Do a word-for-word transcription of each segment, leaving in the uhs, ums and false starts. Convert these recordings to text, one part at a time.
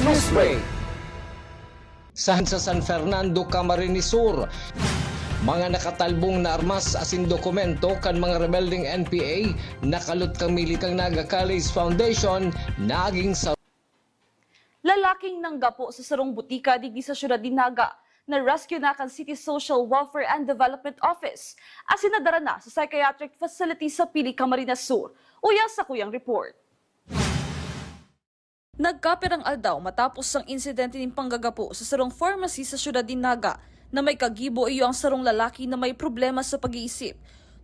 Newsbreak. Sa, sa San Fernando, Camarines Sur, mga nakatalbong na armas asin dokumento kan mga rebeldeng N P A nakalot kan militang Naga College Foundation naging sa Lalaking nanggapo sa sarong butika digdi sa siyudad nin Naga, na-rescue na kan City Social Welfare and Development Office asin nadara na sa psychiatric facility sa Pili, Camarines Sur. Uya sa kuyang report. Nagkapirang aldaw matapos ang insidente nin panggagapo sa sarong pharmacy sa siyudad nin Naga na may kagibo iyo ang sarong lalaki na may problema sa pag-iisip.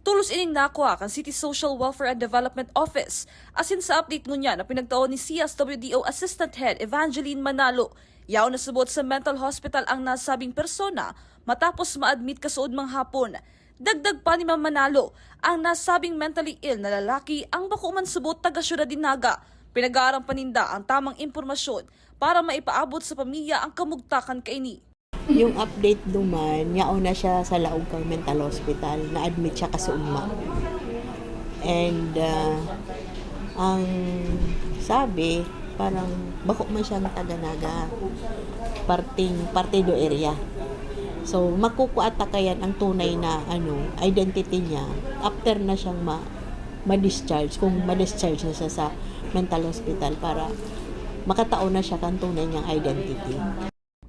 Tolos ining nakua kan City Social Welfare and Development Office, asin sa update ngunyan na pinagtao ni C S W D O Assistant Head Evangeline Manalo, yaon na subot sa mental hospital ang nasabing persona matapos ma-admit kasuodmang hapon. Dagdag pa ni Ma'am Manalo, ang nasabing mentally ill na lalaki ang bako man subot taga siyudad nin Naga. Pinag-aaram pa ninda ang tamang impormasyon para maipaabot sa pamilya ang kamugtakan kaini. Yung update duman, yaon na siya sa laog kan mental hospital, na-admit siya kasuodma. And, ah, ang sabi, parang bako man siyang taga Naga, parting Partido area. So, makukua ta kayan ang tunay na, ano, identity niya after na siyang ma-, ma-discharge, kung ma-discharge na siya sa mental hospital para makatao na siya kan tunay niyang identity.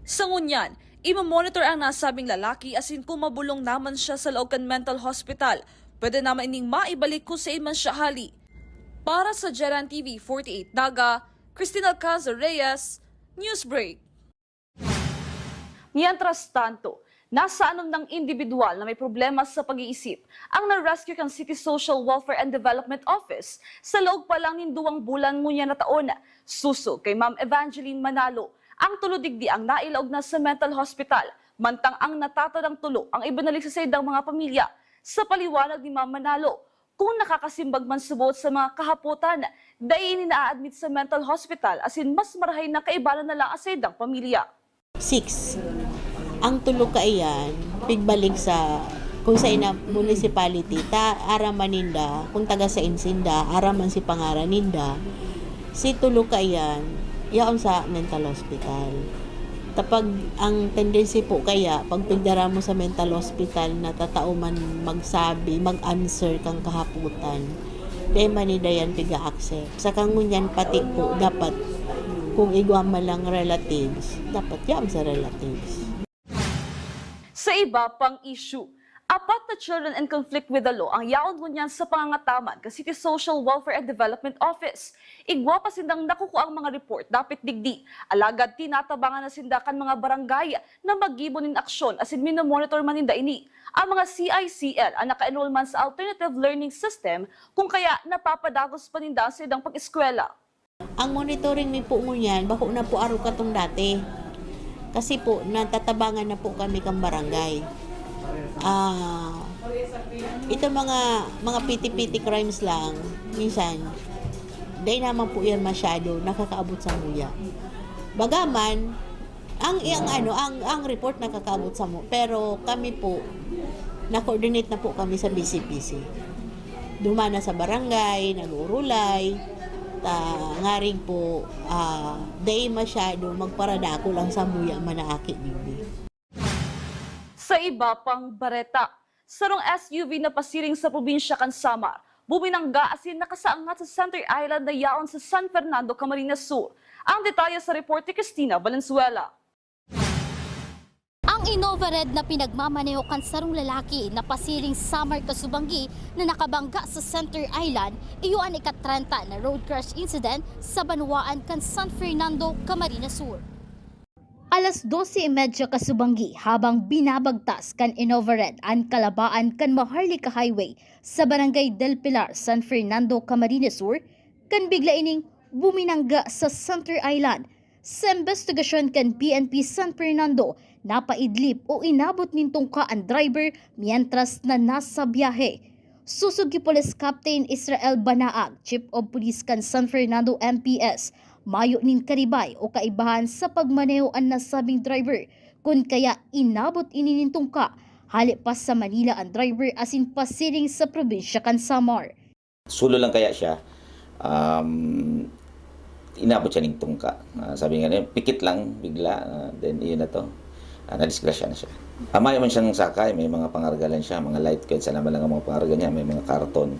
Sa ngunyan, imo-monitor ang nasabing lalaki asin kung mabulong naman siya sa laog kan mental hospital, pwede naman ining maibalik kung sain man siya hali. Para sa Jeran T V forty-eight Naga, Christine Alcazar Reyes, Newsbreak. Mientras tanto, nasa anom nang indibidwal na may problema sa pag-iisip ang na-rescue kan City Social Welfare and Development Office sa laog pa lang nin duwang bulan ngunyan na taon. Sosog kay Ma'am Evangeline Manalo, ang tulo digdi ang nailaog na sa mental hospital, mantang ang natatadang tulo ang ibinalik sa saindang mga pamilya. Sa paliwanag ni Ma'am Manalo, kung nakakasimbag man subot sa mga kahapotan, dai ini naa-admit sa mental hospital asin mas marahay na kaibanan na lang ang saindang pamilya. Six. Ang tulo kaiyan, pigbalik sa kung sain na municipality, ta aram man ninda kung taga sain sinda, aram man si pangaran ninda. Si tulo kaiyan, yaon sa mental hospital. Tapag ang tendency po kaya, pag pigdara mo sa mental hospital, natatao man magsabi, mag-answer kang kahapotan, dai man ninda yan piga-accept. Sa kangunyan pati po, dapat kung igwa man lang relatives, dapat yaon sa relatives. Sa iba pang issue, apat na children in conflict with the law ang yaon ngunyan sa pangangataman kan City Social Welfare and Development Office. Igwa pa sindang nakukuang mga report dapit digdi, alagad tinatabangan na sinda kan mga barangay na maggibo nin aksyon asin minomonitor man ninda ini. Ang mga C I C L ang naka-enroll man sa alternative learning system, kung kaya napapadagos pa ninda ang saindang pag-eskwela. Ang monitoring mi po ngunyan, bako na po arog katong dati. Kasi po, natatabangan na po kami kan barangay. Ah, ito mga, mga petty-petty crimes lang, minsan, dai naman po yan masyado nakakaabot samuya. Bagaman, ang, ang ano, ang, ang report nakakaabot samo, pero kami po, na-coordinate na po kami sa B C P C. Duman na sa barangay, nag-uurulay, ta ngaring po, ah, dai masyado magparadakol ang samuya man na aki digdi. Sa iba pang bareta, sarong S U V napasiring sa probinsya kan Samar, buminangga asin nakasaangat sa Center Island na yaon sa San Fernando, Camarines Sur. Ang detalye sa report ni Christina Valenzuela. Ang Innova Red na pinagmamaneho kan sarong lalaki napasiring Samar, Kasubanggi na nakabangga sa Center Island, iyo an ika-trenta na road crash incident sa banwaan kan San Fernando, Camarines Sur. Alas dose y media kasubanggi, habang binabagtas kan Innova Red an kalabaan kan Maharlika Highway sa Barangay Del Pilar, San Fernando, Camarines Sur, kan bigla ining buminangga sa Center Island. Sa imbestigasyon kan P N P San Fernando, napaidlip o inabot nin tungka an driver mientras na nasa biyahe. Sosog ki Police Captain Israel Banaag, Chief of Police kan San Fernando M P S, mayo nin karibay o kaibahan sa pagmaneho an nasabing driver, kun kaya inabot ini nin tungka hale pa sa Manila an driver asin pasiring sa probinsya kan Samar. Solo lang kaya siya? Um, inabot siya ning tungka. Ah, sabi nga niya, pikit lang, bigla, ah, then iyon na to. Ah, nadisgrasya na siya. Ah, mayo man siyang sakay, may mga pangargalan siya, mga light, kahit saan naman lang ang mga pangarga niya, may mga karton.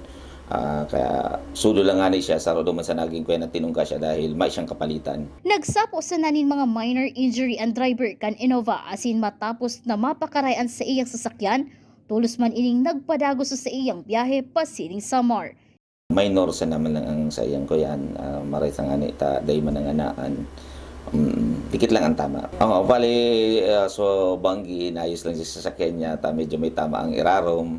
Ah, kaya sudo lang ngani siya, saro duman sa naging kuya na tinungka siya dahil may siyang kapalitan. Nagsapo sana nin mga minor injury an driver kan Innova asin matapos na mapakaray an saiyang sasakyan, tolos man ining nagpadagos sa saiyang biyahe pasiring Samar. Minor sana man lang ang saiyang kuyan, ah, maray ngani ta dai man nanganaan. Mm, dikit lang ang tama. Oo, bale, ah, so banggi, inayos lang sa sasakyan niya, ta medyo may tama ang irarom.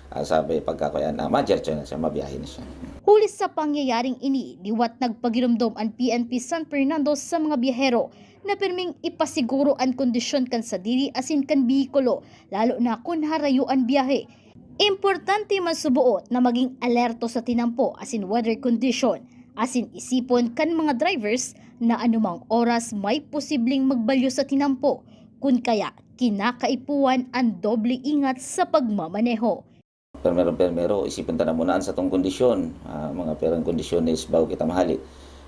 Ah, sabi, pagka kuyan, ah, madiretso na siya, mabiyahe na siya. Huli sa pangyayaring ini, liwat nagpagiromdom an P N P San Fernando sa mga biyahero na pirming ipasiguro an kondisyon kan sadiri asin kan behikulo, lalo na kun harayo an biyahe. Importante man suboot na maging alerto sa tinampo asin weather condition, asin isipon kan mga drivers na anumang oras may posibleng magbalyo sa tinampo, kun kaya kinakaipuhan an doble ingat sa pagmamaneho. Permero-permero, isipon ta na muna an satong kondisyon, ah, mga pirang kondisyones bago kita mahali.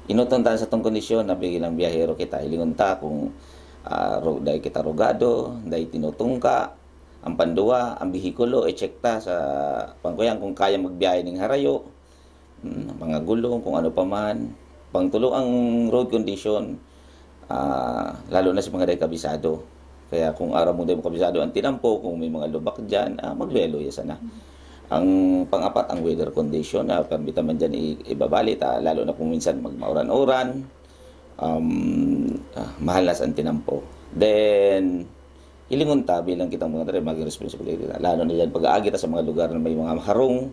Inoton ta an satong kondisyon na bilang biyahero kita, hilingon ta kung, ah, ru-, dai kita rugado, dai tinutungka. Ang panduwa, ang behikulo, i-check ta sa pangkuyan kung kaya magbiyahe ning harayo. Hmm, mga gulong, kung ano pa man. Pangtulo, ang road condition, ah, lalo na sa mga dai kabisado. Kaya kung aram mo dai mo kabisado ang tinampo, kung may mga lubak diyan, ah, magluya-luya sana. Ang pang-apat, ang weather condition, ah, permi ta man diyan i-, ibabali ta, lalo na kung minsan magmauran-uran, um, ah, mahalas ang tinampo. Then, hilingon ta bilang kitang mga driver, maging responsible kita. Lalo na diyan pag-aagi ta sa mga lugar na may mga harong.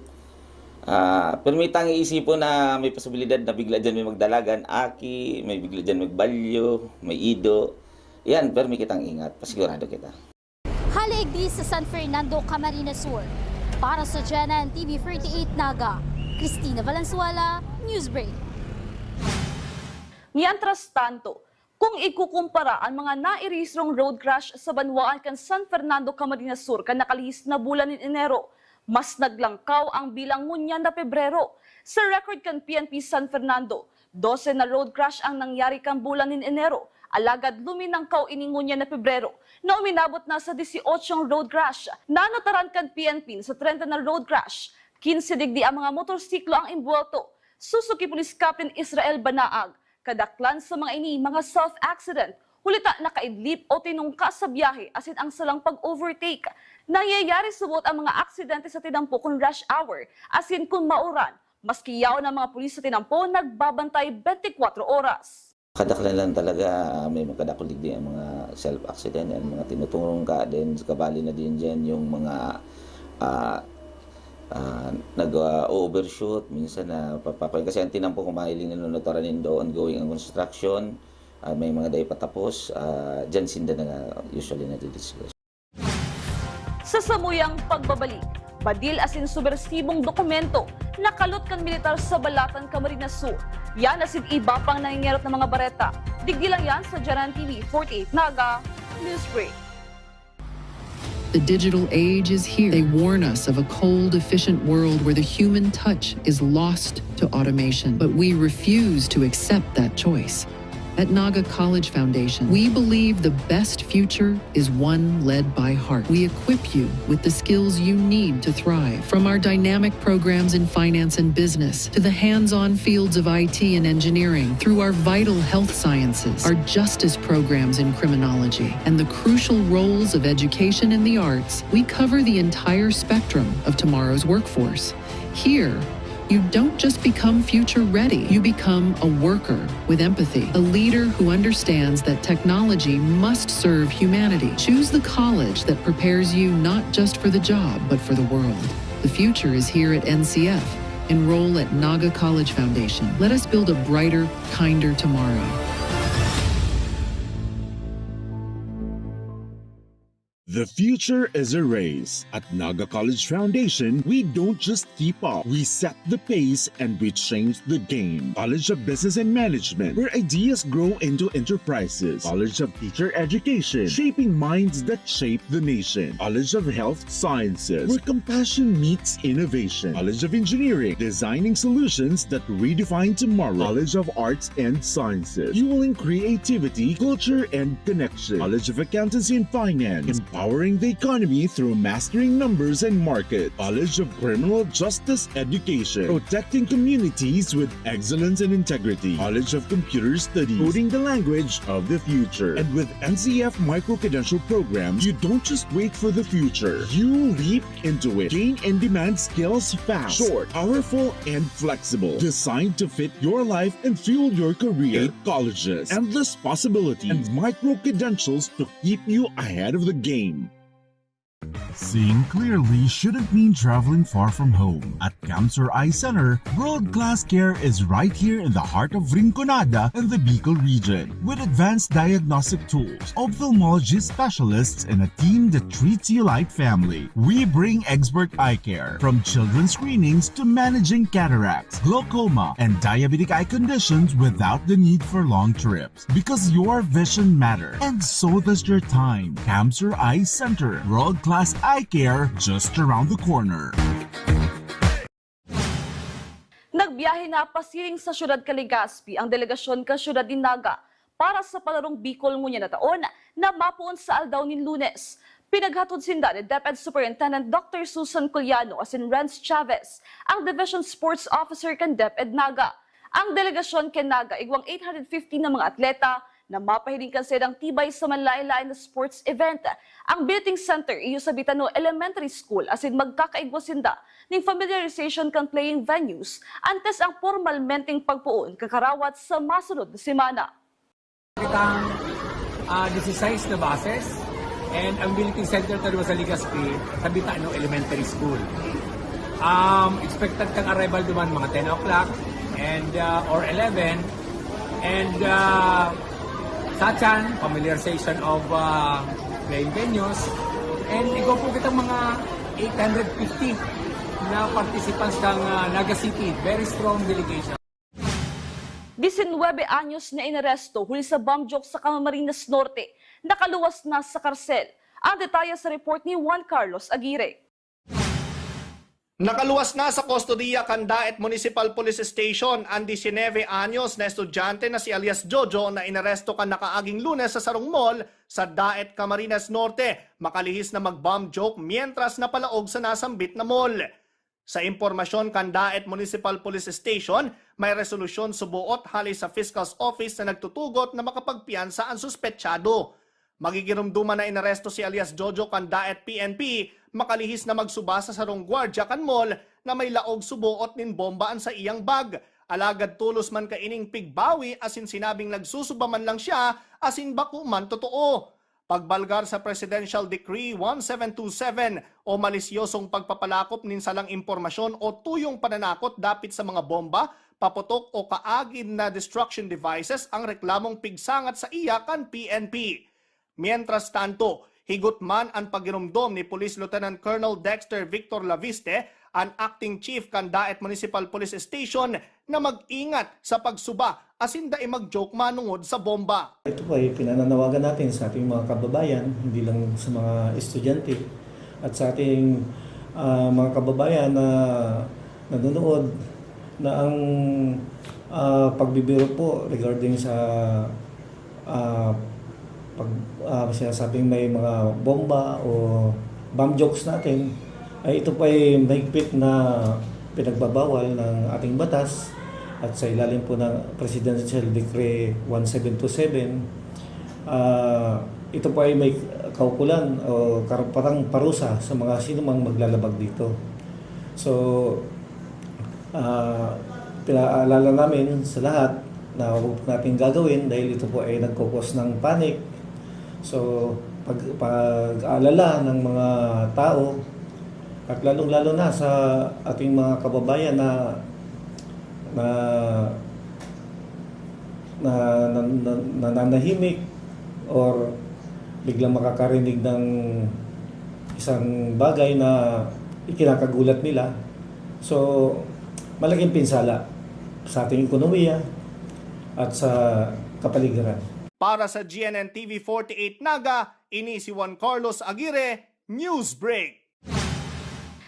Ah, pero may tangi isipon na may posibilidad na bigla diyan may magdalagan, aki, may bigla diyan magbalyo, may ido. Yan, pero may kitang ingat, pasigurado kita. Hale igdi sa San Fernando, Camarines Sur. Para sa G N N T V forty-eight Naga, Christina Valenzuela, Newsbreak. Mientras tanto, kung ikukumpara an mga nairehistrong road crash sa banwaan kan San Fernando, Camarines Sur kan nakalihis na bulan nin Enero, mas naglangkaw ang bilang ngunyan na Pebrero. Sa record kan P N P San Fernando, dose na road crash ang nangyari kan bulan nin Enero, alagad luminangkaw ini ngunyan na Pebrero na uminabot na sa dieciocho road crash. Nanotaran kan P N P na sa trenta na road crash, quince digdi ang mga motorsiklo ang imbuwelto. Susuki Police Captain Israel Banaag, kadaklan sa mga ini mga self-accident, huli ta nakaidlip o tinungka sa biyahe asin ang salang pag-overtake. Nangyayari subot ang mga aksidente sa tinampo kun rush hour, asin kun mauran, maski yaon ang mga pulis sa tinampo nagbabantay bente kwatro oras. Kadaklan lang talaga, ah, may mga kadakul digdi ang mga self-accident, ang mga tinutungka, then kabali na din diyan yung mga, ah, ah, nag, ah, o-overshoot, minsan na papakuan. Kasi ang tinampo ko, mahiling na nanonotaran nindo, ongoing ang construction, ah, may mga dai patapos, ah, diyan sinda na usually nadidiscuss. Sa samuyang pagbabalik, badil asin subbersibong dokumento nakalot kan militar sa Balatan, Camarines Sur. Yan asin iba pang nangingerot na mga bareta. Digdi lang yan sa Jaran T V forty-eight Naga Newsbreak. The digital age is here. They warn us of a cold, efficient world where the human touch is lost to automation. But we refuse to accept that choice. At Naga College Foundation, we believe the best future is one led by heart. We equip you with the skills you need to thrive. From our dynamic programs in finance and business to the hands-on fields of I T and engineering, through our vital health sciences, our justice programs in criminology, and the crucial roles of education and the arts, we cover the entire spectrum of tomorrow's workforce. Here, you don't just become future ready, you become a worker with empathy, a leader who understands that technology must serve humanity. Choose the college that prepares you not just for the job, but for the world. The future is here at N C F. Enroll at Naga College Foundation. Let us build a brighter, kinder tomorrow. The future is a race. At Naga College Foundation, we don't just keep up, we set the pace and we change the game. College of Business and Management, where ideas grow into enterprises. College of Teacher Education, shaping minds that shape the nation. College of Health Sciences, where compassion meets innovation. College of Engineering, designing solutions that redefine tomorrow. College of Arts and Sciences, fueling creativity, culture, and connection. College of Accountancy and Finance, empowering the economy through mastering numbers and markets. College of Criminal Justice Education, protecting communities with excellence and integrity. College of Computer Studies, coding the language of the future. And with N C F micro-credential programs, you don't just wait for the future. You leap into it. Gain in-demand skills fast, short, powerful, and flexible. Designed to fit your life and fuel your career. Eight colleges, endless possibilities, and micro-credentials to keep you ahead of the game. Seeing clearly shouldn't mean traveling far from home. At Camsur Eye Center, world-class care is right here in the heart of Rinconada and the Bicol region. With advanced diagnostic tools, ophthalmology specialists, and a team that treats you like family, we bring expert eye care. From children's screenings to managing cataracts, glaucoma, and diabetic eye conditions without the need for long trips. Because your vision matters, and so does your time. Camsur Eye Center, world-class eye care just around the corner. Nagbiyahe na pasiring sa siyudad kan Legazpi ang delegasyon kan siyudad nin Naga para sa Palarong Bicol ngunyan na taon na mapoon sa aldaw nin Lunes. Pinaghatod sinda ni DepEd Superintendent Doctor Susan Culiano asin Renz Chavez ang Division Sports Officer kan DepEd Naga. Ang delegasyon kan Naga igwang eight hundred fifty na mga atleta na mapahiling kan saindang tibay sa manlaen-laen na sports event. Ang billeting center iyo sa Bitano Elementary School asin magkakaigwa sinda nin familiarization kan playing venues antes ang pormalmenteng pagpoon kan karawat sa masunod na semana. Kitang ah, disisais na buses and ang billeting center ta duman sa Legazpi sa Bitano Elementary School. Um, expected kang arrival duman mga ten o'clock and uh, or eleven and uh, sa atyan, familiarization of uh, playing venues and igwa po kitang mga eight hundred fifty na participants ng uh, Naga City. Very strong delegation. Disinwebe anyos na inaresto huli sa bomb joke sa Camarines Norte, nakaluwas na sa karsel. Ang detalye sa report ni Juan Carlos Aguirre. Nakaluwas na sa kustodiya kan Daet Municipal Police Station an disinebe anyos na estudyante na si alias Jojo na inaresto kan nakaaging Lunes sa sarong mall sa Daet, Camarines Norte, makalihis na mag-bomb joke mientras napalaog sa nasambit na mall. Sa impormasyon kan Daet Municipal Police Station, may resolusyon suboot hale sa Fiscal's Office na nagtutugot na makapagpiyansa an suspetsado. Magigiromdoman na inaresto si alias Jojo kan Daet P N P makalihis na magsuba sa sarong gwardya kan mall na may laog suboot nin bomba an saiyang bag. Alagad tolos man kaining pigbawi asin sinabing nagsusuba man lang siya asin bako man totoo. Pagbalgar sa Presidential Decree one seven two seven o malisyosong pagpapalakop nin salang impormasyon o tuyong pananakot dapit sa mga bomba, paputok o kaagid na destruction devices ang reklamong pigsangat saiya kan P N P. Mientras tanto, higot man an pagiromdom ni Police Lieutenant Colonel Dexter Victor Laviste, an acting chief kan Daet Municipal Police Station, na mag-ingat sa pagsuba asin dai mag-joke manongod sa bomba. Ito po ay pinananawagan natin sa ating mga kababayan, hindi lang sa mga estudyante, at sa ating ah, mga kababayan na nanonood, na ang ah, pagbibiro po regarding sa ah, pag ah, sinasabing may mga bomba o bomb jokes natin, ay ito po ay mahigpit na pinagbabawal ng ating batas at sa ilalim po ng Presidential Decree one seven two seven, ah, ito po ay may kaukulan o karapatang parusa sa mga sinumang maglalabag dito. So, ah, pinaalala namin sa lahat na huwag po natin gagawin dahil ito po ay nagkukos ng panic. So, pag, pag-aalala ng mga tao at lalong-lalo na sa ating mga kababayan na na na, na, na nananahimik or biglang makakarinig ng Isang bagay na ikinakagulat nila. So, malaking pinsala sa ating ekonomiya at sa kapaligiran. Para sa G N N T V forty-eight Naga, ini si Juan Carlos Aguirre, Newsbreak.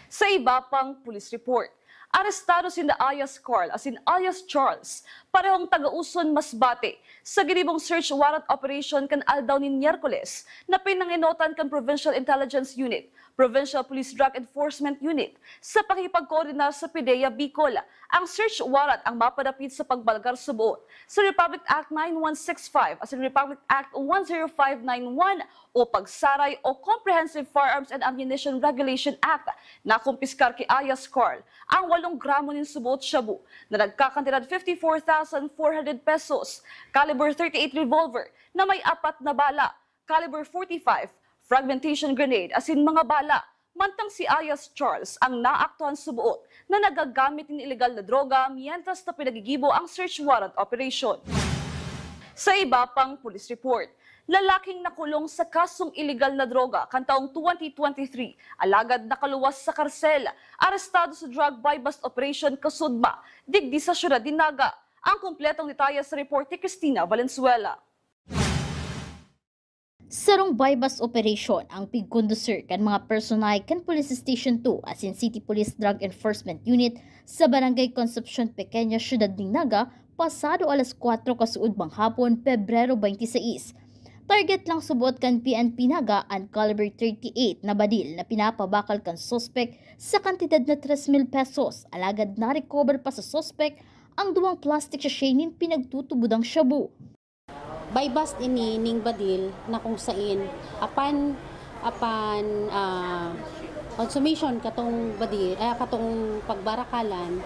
Sa iba pang police report, arestado sinda alias Carl asin alias Charles, parehong taga Uson, Masbate, sa ginibong search warrant operation kan aldaw nin Miyerkules na pinangenotan kan Provincial Intelligence Unit, Provincial Police Drug Enforcement Unit, sa pakikipagkoordinar sa PDEA Bicol. Ang search warrant ang mapadapit sa pagbalgar suboot sa Republic Act nine one six five asin Republic Act one zero five nine one o pagsaray o Comprehensive Firearms and Ammunition Regulation Act. Nakumpiskar ki alias Carl ang walong gramo nin suboot shabu na nagkakantidad fifty-four thousand four hundred pesos, caliber thirty-eight revolver na may apat na bala, caliber forty-five, fragmentation grenade asin mga bala. Mantang si alias Charles ang naaktuhan suboot na nagagamit nin ilegal na droga mientras na pinagigibo ang search warrant operation. Sa iba pang police report, lalaking nakulong sa kasong ilegal na droga kan taong twenty twenty-three, alagad nakaluwas sa karsel, arestado sa drug buy-bust operation kasudma, digdi sa siyudad nin Naga. Ang kompletong detalye sa report ni Christina Valenzuela. Sarong buy-bust operation ang pigkondusir kan mga personahe kan Police Station two asin City Police Drug Enforcement Unit sa Barangay Concepcion Pequeña, Siyudad nin Naga, pasado alas kwatro kasuodmang hapon, Pebrero twenty-six. Target lang suboot kan P N P Naga an caliber thirty-eight na badil na pinapabakal kan suspek sa kantidad na tres mil pesos, alagad na-recover pa sa suspek ang duwang plastic sachet nin pinagtutubodang shabu. Buy-bust ini ning badil na kung sain apan, apan, ah, consumption katong badil, ah, katong pagbarakalan,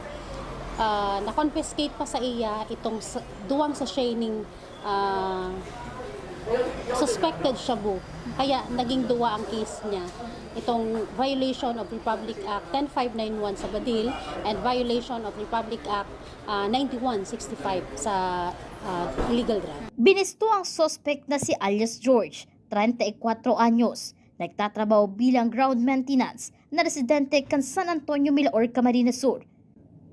ah, na-confiscate pa sa iya itong sa, duwang sachet ning, ah, suspected shabu. Kaya naging duwa ang case niya. Itong violation of Republic Act ten five nine one sa badil and violation of Republic Act, ah, ninety-one sixty-five sa, ah, illegal drug. Binisto ang suspek na si alias George, treinta y cuatro anyos, nagtatrabaho bilang ground maintenance, na residente kan San Antonio, Milaor, Camarines Sur.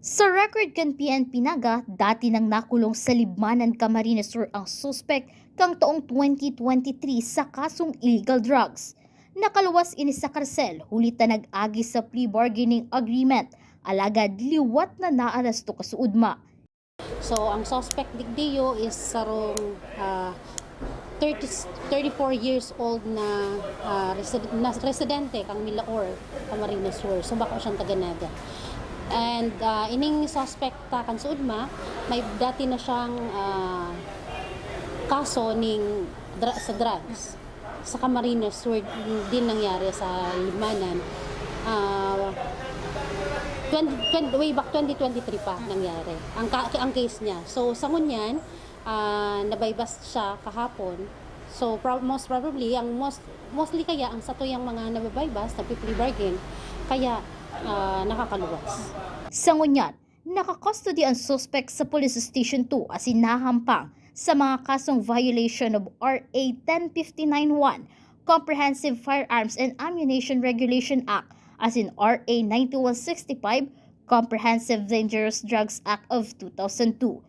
Sa record kan P N P Naga, dati nang nakulong sa Libmanan, Camarines Sur ang suspek kan taong twenty twenty-three sa kasong illegal drugs. Nakaluwas ini sa karsel huli ta nag-agi sa plea bargaining agreement, alagad liwat na naaresto kasuodma. So, ang suspect digdiyo is sarong, ah, thirty, thirty-four years old na, ah, reside-, na residente kang Milaor, Camarines Sur. So, bako siyang taga Naga. And, ah, ining suspect ta kan suodma, may dati na siyang, ah, kaso ning dra-, sa drugs. Sa Camarines Sur din nangyari sa Libmanan. Ah, twenty, twenty, way back twenty twenty-three pa nangyari ang, ka- ang case niya. So, sa ngunyan, ah, na-buy-bust siya kahapon. So, pro- most probably, ang most, mostly kaya ang satuyang mga na-buy-bust, na plea bargain, kaya, ah, nakakaluwas. Sa ngunyan, naka-custody ang suspek sa Police Station two asin nahahampang sa mga kasong violation of R A ten fifty-nine one, Comprehensive Firearms and Ammunition Regulation Act, asin R A ninety-one sixty-five, Comprehensive Dangerous Drugs Act of two thousand two.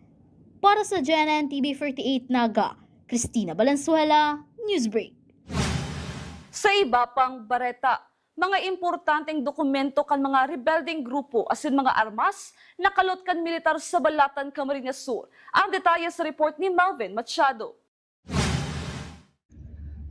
Para sa G N N T V forty-eight Naga, Christina Valenzuela, Newsbreak. Sa iba pang bareta, mga importanteng dokumento kan mga rebeldeng grupo asin mga armas nakalot kan militar sa Balatan, Camarines Sur. Ang detalye sa report ni Melvin Machado.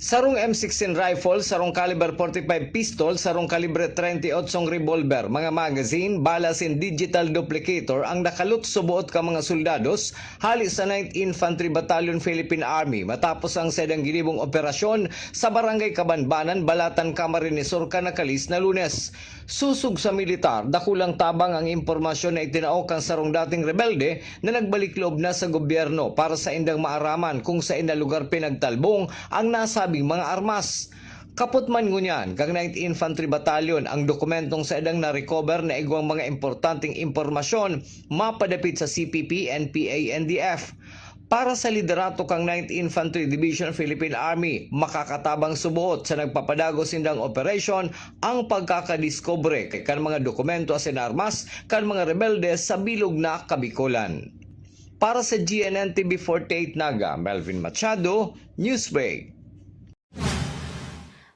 Sarong M sixteen rifle, sarong caliber forty-five pistol, sarong kalibre treinta y ocho revolver, mga magazine, bala asin digital duplicator ang nakalot suboot kan mga soldados hali sa Ninth Infantry Battalion, Philippine Army, matapos ang saindang ginibong operasyon sa Barangay Kabanbanan, Balatan, Camarines Sur, kan nakalis na Lunes. Sosog sa militar, dakulang tabang ang impormasyon na itinao kan sarong dating rebelde na nagbalik loob na sa gobyerno para saindang maaraman kung saen na lugar pinagtalbong ang nasabing mga armas. Kapot man ngunyan kan Ninth Infantry Battalion ang dokumentong saindang na-recover na igwang mga importanteng impormasyon mapadapit sa C P P, N P A, N D F. Para sa liderato kan Ninth Infantry Division Philippine Army, makakatabang suboot sa nagpapadagos nindang operasyon ang pagkakadiskubre kan mga dokumento asin armas kan mga rebelde sa bilog na Kabikolan. Para sa G N N T V forty-eight Naga, Melvin Machado, Newsbreak.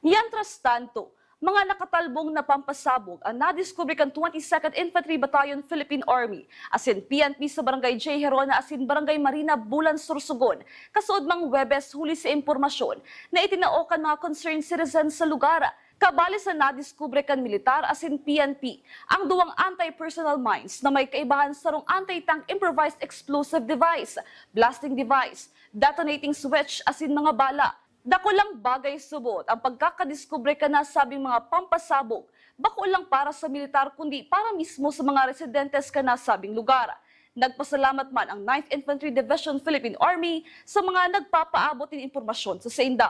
Mientras tanto, mga nakatalbong na pampasabog ang nadiskubre kan twenty-second Infantry Battalion Philippine Army asin P N P sa Barangay J Gerona asin Barangay Marina, Bulan, Sorsogon, kasuodmang Huwebes, huli sa impormasyon na itinao kan mga concerned citizens sa lugar. Kabali sa nadiskubre kan militar asin P N P, ang duwang anti-personnel mines na may kaibahan sarong anti-tank improvised explosive device, blasting device, detonating switch asin mga bala. Dakulang bagay subot ang pagkakadiskubre kan nasabing mga pampasabog, bako lang para sa militar kundi para mismo sa mga residentes kan nasabing lugar. Nagpasalamat man ang Ninth Infantry Division Philippine Army sa mga nagpapaabot nin impormasyon sa sainda.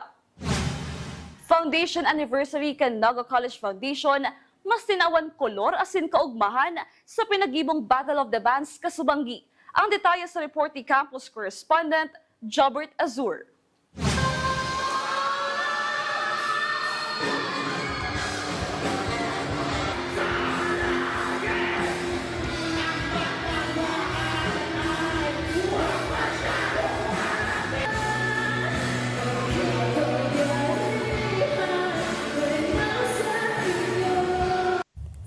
Foundation Anniversary kan Naga College Foundation, mas tinawan kolor asin kaugmahan sa pinagibong Battle of the Bands, Kasubanggi. Ang detalye sa report ni campus correspondent Jobert Azur.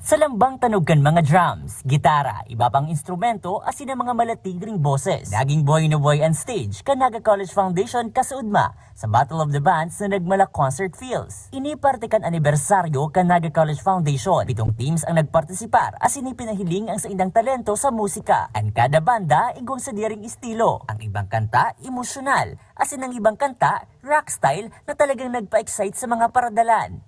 Sa lambang tanog kan mga drums, gitara, iba pang instrumento asin ang mga malatigring boses, naging buhay na buhay an stage kan Naga College Foundation kasuodma sa Battle of the Bands na nagmala concert feels. Ini parte kan anibersaryo kan Naga College Foundation. Pitong teams ang nagpartisipar asin ipinahiling ang saindang talento sa musika. An kada banda igwang sadiring estilo. Ang ibang kanta, emosyonal, asin ang ibang kanta, rock style na talagang nagpa-excite sa mga paradalan.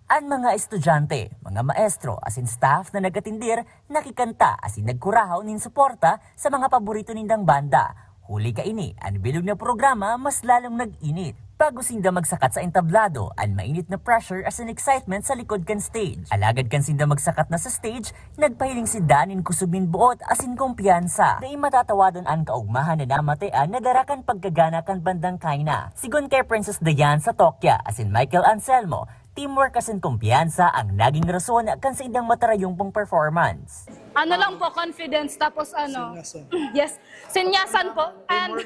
An mga estudyante, mga maestro, asin staff na nagatindir, nakikanta asin nagkurahaw nin suporta sa mga paborito nindang banda. Huli kaini, an bilog na programa mas lalong nag-init. Bago sinda magsakat sa entablado, an mainit na pressure asin excitement sa likod kan stage. Alagad kan sinda magsakat na sa stage, nagpahiling sinda nin kusog nin boot asin kumpiyansa. Dai matatawadon an kaugmahan na namatean na dara kan pagkagana kan bandang kaina. Sigon kay Princess Diane Satokya asin Michael Anselmo, teamwork asin kumpiyansa ang naging rason kan saindang matarayumpong performance. Ano lang po, confidence, tapos ano? Sinyasan. Yes. Sinyasan po. And,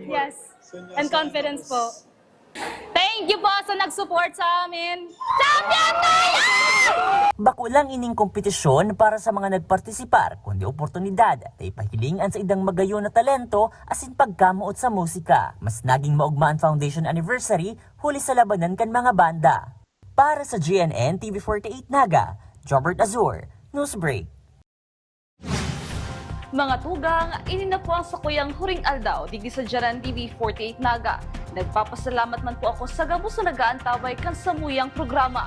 yes. And confidence po. Thank you po sa nag-support sa amin. Champion tayo! Bako lang ining kompetisyon para sa mga nagpartisipar, kundi oportunidad na ipahiling an saindang magayon na talento asin pagkamoot sa musika. Mas naging maugma an foundation anniversary huli sa labanan kan mga banda. Para sa G N N T V forty-eight Naga, Jobert Azur, Newsbreak. Mga tugang, ini na po ang sakuyang huring aldaw digdi sa Jaran T V forty-eight Naga. Nagpapasalamat man po ako sa gabos na nag-aantabay kan samuyang programa.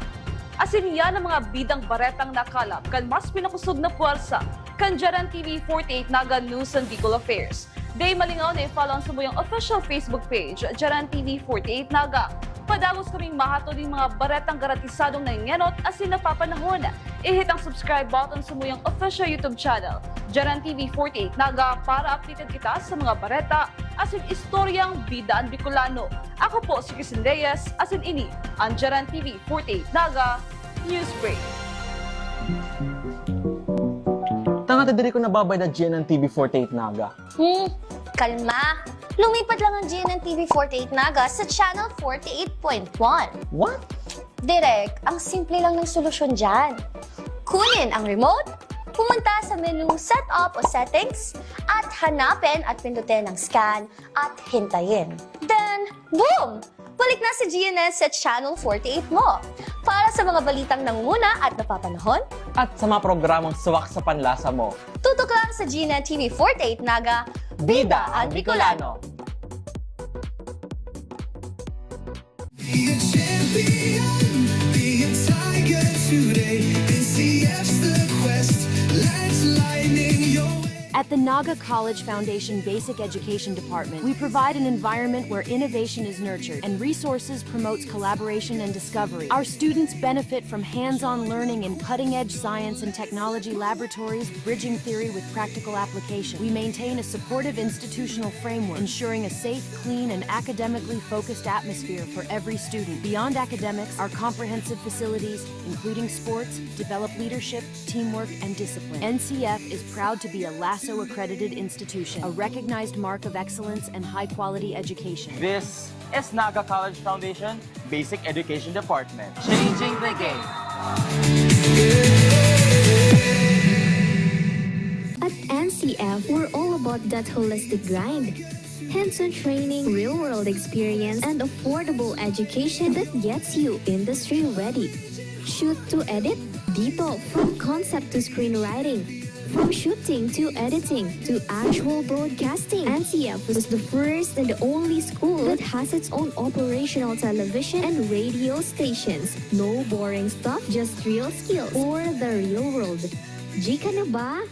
Asin yan ang mga bidang baretang nakalap kan mas pinakusog na puwersa kan Jaran T V forty-eight Naga News and Bicol Affairs. Dai malingaw na i-follow ang samuyang official Facebook page, Jaran T V forty-eight Naga. Padagos kaming mahatod nin mga baretang garantisadong nangengenot asin napapanahon. I-hit ang subscribe button sa samuyang official YouTube channel, Jaran T V forty-eight Naga, para updated kita sa mga bareta asin istoryang bida an Bicolano. Ako po si Christine Reyes, asin ini ang Jaran T V forty-eight Naga News Break. Tanga ta diri ko nababayad na G N N T V forty-eight Naga. Hmm, kalma. Lumipat lang ang G N N T V forty-eight Naga sa Channel forty-eight point one. What? Direk, ang simple lang ng solusyon dyan. Kunin ang remote, pumunta sa menu Setup o Settings, at hanapin at pindutin ang Scan at hintayin. Then, boom! Balik na si G N S sa Channel forty-eight mo. Para sa mga balitang nangunguna at napapanahon, at sa mga programang swak sa panlasa mo, tutok lang sa G N N T V forty-eight Naga, Bida ang Bicolano. Be a champion, be a tiger today. N C F's the quest, lights lining your way. At the Naga College Foundation Basic Education Department, we provide an environment where innovation is nurtured and resources promotes collaboration and discovery. Our students benefit from hands-on learning in cutting-edge science and technology laboratories, bridging theory with practical application. We maintain a supportive institutional framework, ensuring a safe, clean, and academically focused atmosphere for every student. Beyond academics, our comprehensive facilities, including sports, develop leadership, teamwork, and discipline. N C F is proud to be a LASO accredited institution, a recognized mark of excellence and high-quality education. This is Naga College Foundation Basic Education Department. Changing the game. At N C F, we're all about that holistic grind. Hands-on training, real-world experience, and affordable education that gets you industry ready. Shoot to edit? Dito, from concept to screenwriting. From shooting to editing to actual broadcasting, N C F was the first and only school that has its own operational television and radio stations. No boring stuff, just real skills for the real world. G ka na ba?